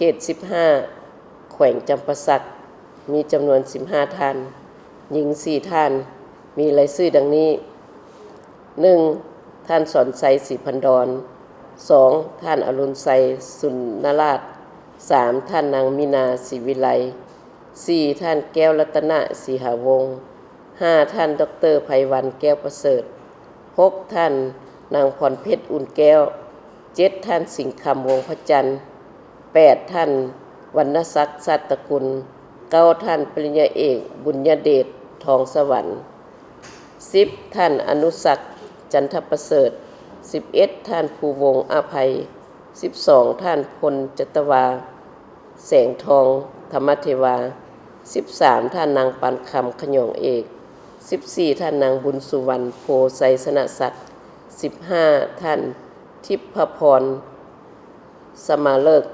ຂດສິບຫ້າ ແຂວງຈຳປາສັກ ມີຈຳນວນສິບຫ້າທ່ານ, ຍິງສີ່ທ່ານ, ມີລາຍຊື່ດັ່ງນີ້: ໜຶ່ງ ທ່ານສອນໄຊ ສີພັນດອນ, ສອງ ທ່ານອະລຸນໄຊ ສຸນນະລາດ, ສາມ ທ່ານນາງມີນາ ສີວິໄລ, ສີ່ ທ່ານແກ້ວລັດຕະນະ ສີຫາວົງ, ຫ້າ ທ່ານ ດອກເຕີ ໄພວັນ ແກ້ວປະເສີດ, ຫົກ ທ່ານນາງພອນເພັດ ອຸ່ນແກ້ວ, ເຈັດ ທ່ານ ສິງຄຳ ວົງພະຈັນ, ແປດ ທ່ານ ວັນນະສັກ ຊາດຕະກຸນ, ເກົ້າ ທ່ານ ປະລິນຍາເອກ ບຸນຍະເດດ ທອງສະຫວັນ, ສິບ ທ່ານ ອະນຸສັກ ຈັນທະປະເສີດ, ສິບເອັດ ທ່ານ ພູວົງ ອະໄພ, ສິບສອງ ທ່ານ ພົນຈັດຕະວາ ແສງທອງ ທຳມະເທວາ, ສິບສາມ ທ່ານນາງ ປານຄຳ ຂະຫຍອງເອກ, ສິບສີ່ ທ່ານນາງ ບຸນສຸວັນ ໂພໄຊຊະນະສັກ, ສິບຫ້າ ທ່ານ ທິບພະພອນ ສະມາເລີກ